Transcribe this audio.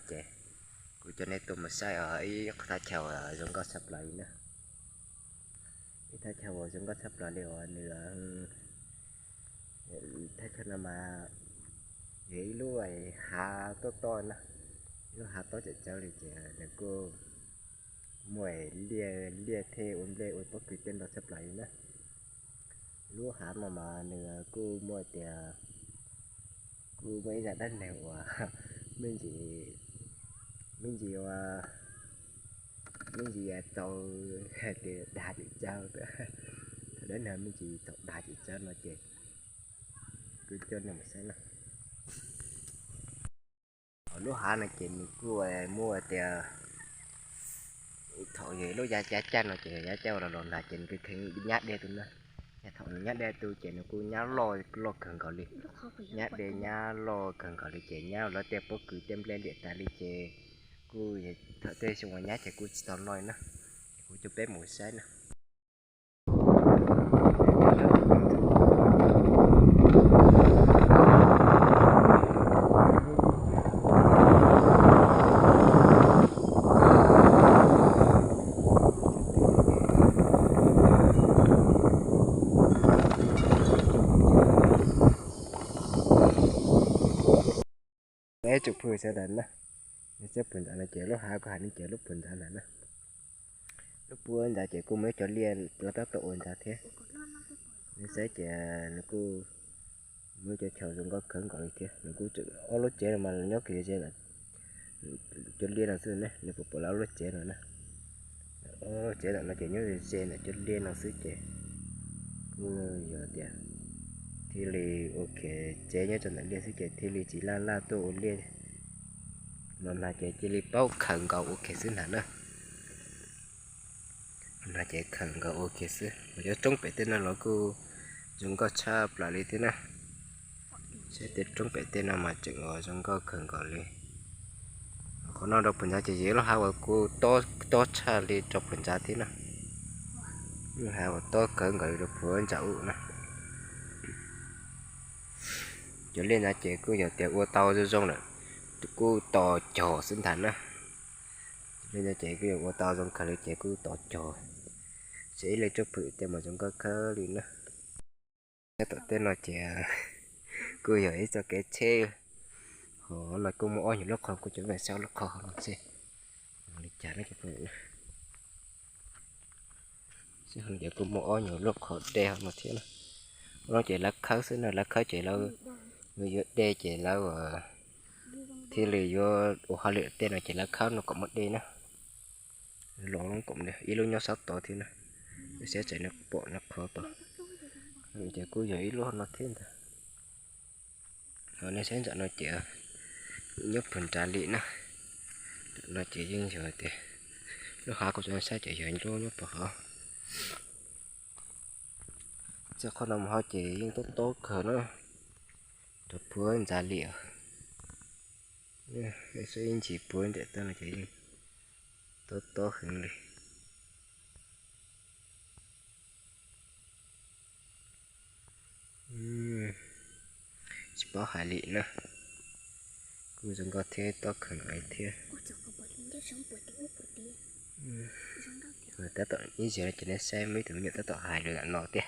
Ces kuv coj nej tuaj mus saib ib qhov thaj chaw uas zoo nkauj tshaj plaws li na. Ib thaj chaw uas zoo nkauj tshaj plaws li uas nws, thaj chaw no mas yog ib lub hav tob tob na, ib lub hav tob cam cawv li ces nws kuj muaj liaj, liaj thiab ua nplej ua pob kws tej ntau tshaj plaws li na. Lub hav no mas nws kuj muaj tias, kuj muaj ib zaj dab neeg uas me ntsis, me ntsis ua, me ntsis txaus hais tias dag tsis tsawg, thaum dab neeg me ntsis txaus dag tsis tsawg no ces kuv coj nej mus saib na. Lub hav no ces nws kuj muaj tias, thaum yog lub yav caj no ces yog yav caj los los nag ces nws kuj kheev nyab dej tu na. Yog thaum nws nyab dej tu ces nws kuj nyab loj, loj kawg nkaus li. Nyab dej nyab loj kawg nkaus li ces nyab lawv tej pob kws tej nplej liam tas li ces kuj thaum tej xyoo uas nyab ces kuj tsis tau loj na. Kuv coj peb mus saib na. Ib tsoom phooj ywg sawv daws na, nej saib puag ntawd no ces lub hav kuv hais nej ces lub puag ntawd ntag na. Lub puag ntawd ces kuj muaj ib co liaj los tab tom ua ntawd thiab. Nej saib ces nws kuj muaj ib co chaw zoo nkauj kawg nkaus li thiab. Nws kuj tseem ob lub tsev no mas nyob kiag ze cov liaj no xwb ne, nws pom pom lawv ob lub tsev no na. Ob lub tsev ntawm no ces nyob ze ze ntawm cov liaj no xwb ces kuj yog tias thiaj li ua ke, tsev nyob rau ntawm liaj xwb ces thiaj li tsis laj laj tuaj ua liaj no na ces cia li paub khaws nkaus ua ke xwb ntag na. No ces khaws nkaus ua ke xwb. Cov roob pem tej no los kuj zoo nkauj tshaj plaws li thiab na. Saib tej roob pem tej no mas tseem ua zoo nkauj kawg nkaus li. Qhov no rau puag ntsa ces yog ib lub hav uas kuj tob tshaj li rau puag ntsa thiab na. Lub hav uas tob kawg nkaus li rau puag ntsa ub na. Cov liaj no ces kuj yog tias ua tau zoo zoo lawm, kuj tos cog xwb ntag na. Cov liaj no ces kuj yog ua tau zoo kawg li ces kuj tos cog. Ces ib leeg tsob phwm tej mas zoo nkauj kawg li na. Tab tom tej no ces kuj yog ib txoj kev tsheb, ho no kuj muaj ob nyuag lub qhov, kuv cov me saib lub qhov no xwb. Li cas no ces, ces kuj muaj ob nyuag lub qhov dej ho no thiab na. Ub no ces lawv khawb xwb na, lawv khawb ces lawv yuav dej ces lawv thiaj li yuav ua hauj lwm tej no ces lawv khawb no kom muaj dej na. Los kom ib lub nyob sab tod thiab na, saib tsam nws pom nws qhov tod. Ces kuj yog ib lub no thiab ntag. Ho nej saib ntawm no ces nyob puag nrad li na. Ntawm no ces yeej yog tias lub hav kuv tso nej saib ces yog lub nyob puag hauv. Txij qhov no mus hauv ces yeej tob tob kawg na, rau puag ntxa li os. Saib ib ntsis puag nram toj no ces yeej tob tob heev li. Tsis paub hais li na, kuj zoo nkauj thiab tob kawg li thiab. Tab tom ib zaug no ces nej saib muaj ib tug me nyuam tab tom hais lus ntawm no thiab.